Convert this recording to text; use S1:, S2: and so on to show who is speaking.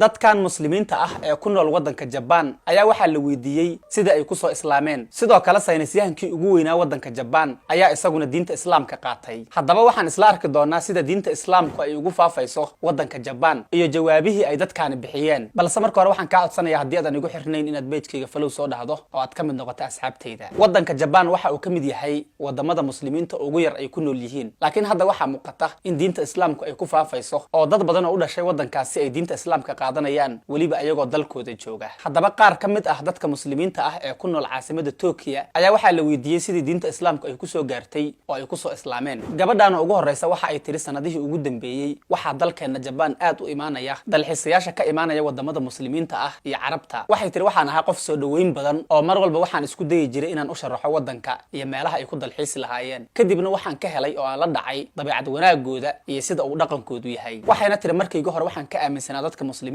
S1: Dadkan Muslimiinta ah ee ku nool waddanka Jabaan ayaa waxaa la weydiiyey sida ay kusoo islaameen. Sidoo kale, saynisyahankii ugu weynaa waddanka Jabaan ayaa isaguna diinta Islaamka qaatay. Haddaba, waxaan isla arki doonaa sida diinta Islaamku ay ugu faafayso waddanka Jabaan iyo jawaabihii ay dadkaani bixiyeen. Balse marka hore, waxaan kaa codsanaya, haddii aadan igu xirnayn, inaad page-kayga follow soo dhahdo oo aad ka mid noqoto asxaabtayda. Waddanka Jabaan waxa uu ka mid yahay wadamada Muslimiinta ugu yar ay ku nool yihiin, laakiin hadda waxaa muuqata in diinta Islaamku ay ku faafayso oo dad badan oo u dhashay waddankaasi ay diinta Islaamka qaadanayaan, weliba ayagoo dalkooda jooga. Haddaba, qaar ka mid ah dadka Muslimiinta ah ee ku nool caasimada Tokiya ayaa waxaa la weydiiyey sidii diinta Islaamku ay kusoo gaartay oo ay kusoo islaameen. Gabadhaana ugu horreysa waxa ay tiri: "Sanadihii ugu dambeeyey waxaa dalkeenna Jabaan aad u imaanaya dalxiisayaasha ka imaanaya wadamada Muslimiinta ah iyo Carabta." Waxay tiri: "Waxaan ahaa qof soo dhoweyn badan oo mar walba waxaan isku dayi jiray inaan u sharaxo waddanka iyo meelaha ay ku dalxiisi lahaayeen. Kadibna waxaan ka helay oo aan la dhacay dabeecad wanaagooda iyo sida uu dhaqankoodu yahay." Waxayna tiri: "Markayga hore waxaan ka aaminsanaa dadka Muslimiinta